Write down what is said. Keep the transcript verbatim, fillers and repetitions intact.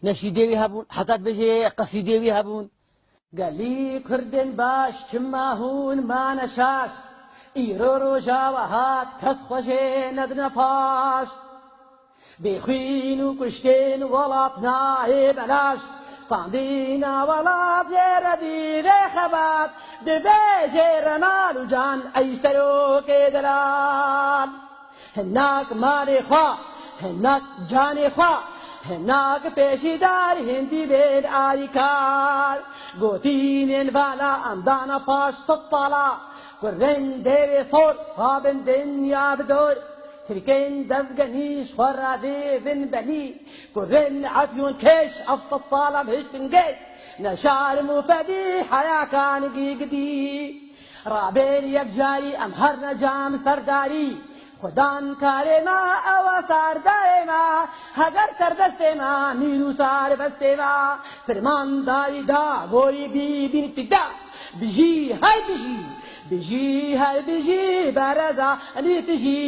Neşîdê wî hebûn, heta dibêjê qesîdê wî hebûn. Gelî Kurdên baş, çima hûn mane şaş? Îro roja we hat, kes xwe jê nedine paş. Bêxwîn û kuştên welat nayê belaş. Standîna welat jê re dîvê xebat. Dibêjê re mal û can, ey serokê delal. Hinak malê xwe, hinak canê xwe, hinak pêşîdar hindî bên alîkar. Gotînên vala em dana paş sed sala. Kurên dêrê sor, xabin dinya bi dor. Tirkên devgenî ji xwe re dêvin benî. Kurên efyûn kêş, ev sed sala bihiştin geş. Ne şerm û fedî heyakan gîgidî. Rabên yek carî em her ne cam serdarî. Xudan karê me, ew e serdayê me. Heger serdestê me, mîr û sarbestê me. Firmandarî da, gorî bîbîn fida. Bijî, her bijî. Bijî, her bijî, bereza, nîtijî.